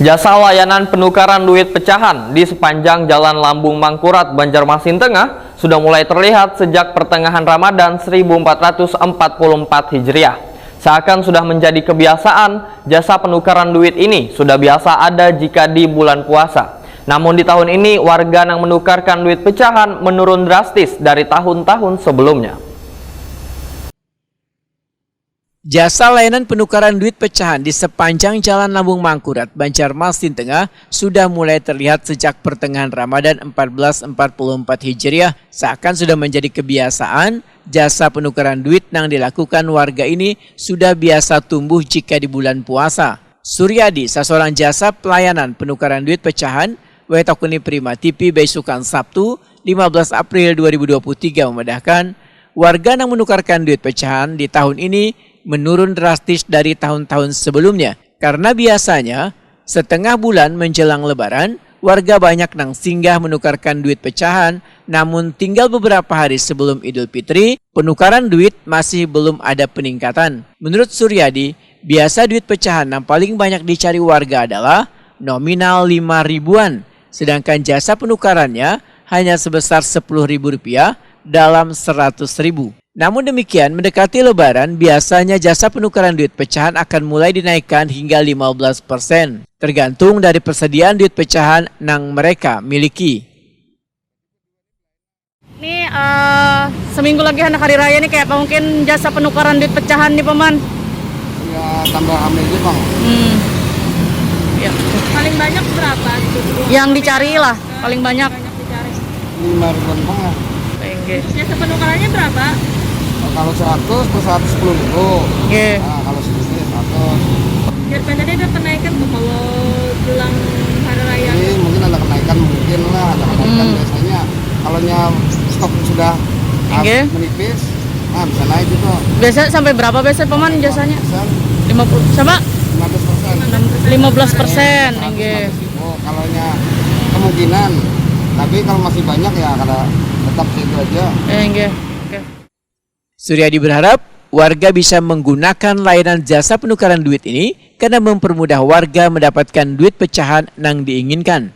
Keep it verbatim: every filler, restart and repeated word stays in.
Jasa layanan penukaran duit pecahan di sepanjang Jalan Lambung Mangkurat, Banjarmasin Tengah, sudah mulai terlihat sejak pertengahan Ramadan seribu empat ratus empat puluh empat Hijriah. Seakan sudah menjadi kebiasaan, jasa penukaran duit ini sudah biasa ada jika di bulan puasa. Namun di tahun ini, warga yang menukarkan duit pecahan menurun drastis dari tahun-tahun sebelumnya. Jasa layanan penukaran duit pecahan di sepanjang Jalan Lambung Mangkurat, Banjarmasin Tengah sudah mulai terlihat sejak pertengahan Ramadan empat belas empat puluh empat Hijriah. Seakan sudah menjadi kebiasaan, jasa penukaran duit yang dilakukan warga ini sudah biasa tumbuh jika di bulan puasa. Suryadi, seseorang jasa pelayanan penukaran duit pecahan, Wetakuni Prima T V besukan Sabtu, lima belas April dua ribu dua puluh tiga memadahkan, warga yang menukarkan duit pecahan di tahun ini menurun drastis dari tahun-tahun sebelumnya. Karena biasanya, setengah bulan menjelang lebaran, warga banyak yang singgah menukarkan duit pecahan, namun tinggal beberapa hari sebelum Idul Fitri, penukaran duit masih belum ada peningkatan. Menurut Suryadi, biasa duit pecahan yang paling banyak dicari warga adalah nominal lima ribuan, sedangkan jasa penukarannya hanya sebesar sepuluh ribu rupiah dalam seratus ribu. Namun demikian, mendekati lebaran, biasanya jasa penukaran duit pecahan akan mulai dinaikkan hingga lima belas persen, tergantung dari persediaan duit pecahan yang mereka miliki. Ini uh, seminggu lagi anak hari raya nih, kayak apa mungkin jasa penukaran duit pecahan nih, Paman? Ya, tambah ramai juga, Bang. Hmm. Ya. Paling banyak berapa gitu? Yang dicari lah, paling banyak. Lima ribuan, Bang, ya. Enggak. Jasa penukarannya berapa? Kalau seratus per seratus sepuluh ribu. Oke. Nah, kalau segini ya seratus. Biar tadi ada kenaikan tuh kalau jelang hari raya. Jadi mungkin ada kenaikan, mungkin lah, ada kenaikan. Hmm. Biasanya kalau nya stok sudah Oke. menipis, nah, bisa naik gitu. Biasa sampai berapa biasa, Paman, jasanya? Persen, Lima puluh sama lima belas persen. lima belas persen. Enggak. Oh, kalau nya kemungkinan, tapi kalau masih banyak ya kada, tetap segitu aja. Enggak. Oke. Suryadi berharap warga bisa menggunakan layanan jasa penukaran duit ini karena mempermudah warga mendapatkan duit pecahan yang diinginkan.